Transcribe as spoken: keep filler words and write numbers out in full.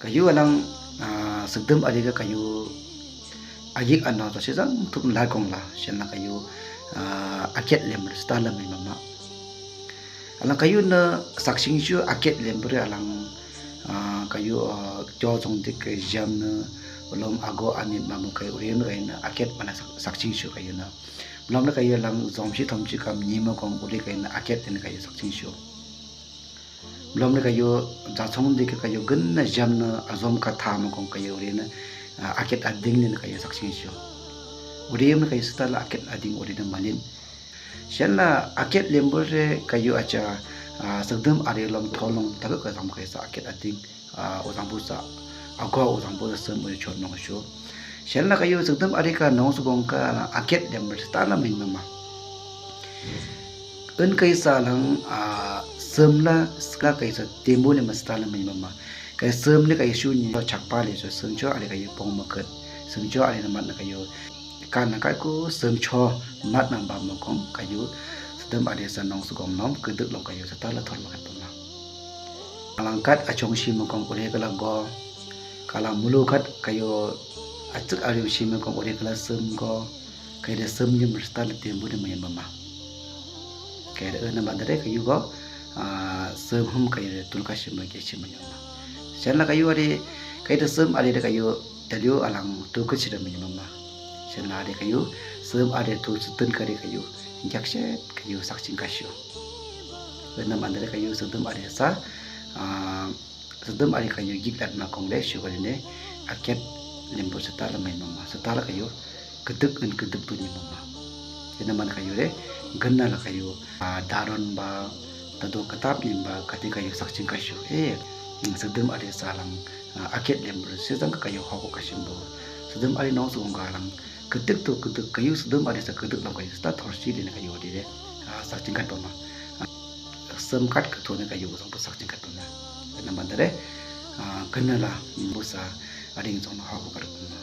Kayu alang, ah, sügdüm ari ga kayu ayik anao to sisang tup lar kong la, shenla kayu, ah, aket lembur sitala mai mama. Alang kayu na saksingshu aket lembur alang, ah, kayu, ah, jo jong dik jam na ulom ago anit mamu kayu urin kayu na aket mana sak-, saksingshu kayu na. Belom na kayu alang jomshi thomshi kam nyima kong uri kayu na aket den kayu saksingshu. Belom na kayu jachong dik kayu gen na jam na ajom ka thama kong kayu uri na, ah, aket ading den kayu saksingshu. Uri na kayu sitala aket ading uri na malin. Shenla aket lembur re kayu acha, ah, sügdüm ari lom tholong tabe ka jam kayu sa aket ading, ah, ujangbu sa, ago ujangbu sa sem uri chon nong shu. Shenla kayu sügdüm ari ka nong sugong ka aket lembur sitala mai mama. Un kayu sa lang, ah, sem la sika kayu sa tembu ne ma sitala mai mama. Kayu sem ne kayu shu ni chakpa le so sem cho ari kayu pong maket. Sem cho ari na mat na kayu Kana kaku semcho mat nang ba mokong kayu, sügdüm ari sa nong sugong nom, kedük long kayu sitala thol makat pama. Alang kat achong shi mokong uri kala go, kala mulu kat kayu achuk ari shi mokong uri kala sem go, kayu de sem ni sitala tembu de mayam mama. Kayu de na bandare kayu go, ah, sem hum kayu de tulka shi mokong shi mayam mama. Shenla kayu ari, kayu de sem ari de kayu Taliu alang tu kechire mi mama. Shenla ari kayu, sem ari tu seten kari kayu, jakshet kayu sakching kasyo. Wenam andare kayu sügdüm ari sa, ah, sügdüm ari kayu giklat ma kong le shu kari ne, aket lembur sitala mai mama. Sitala kayu, kedük en kedük tu ni mama. Wenam andare kayu re, genna la kayu, ah, daron ba, tado katap ni ba, kati kayu sakching kasyo. Eh, sügdüm ari sa alang, ah, aket lembur, sesang kayu hoko kashimbo. Sügdüm ari nong sugong alang, kedük tu kedük kayu, sügdüm ari sa kedük long kayu, sita thorsi de kayu de, ah, sakching kat pama. Ah, sem kat ketu ne kayu, sang sakching kat pama. Wenam andare, ah, genna la, busa, ari song hoko kat pama.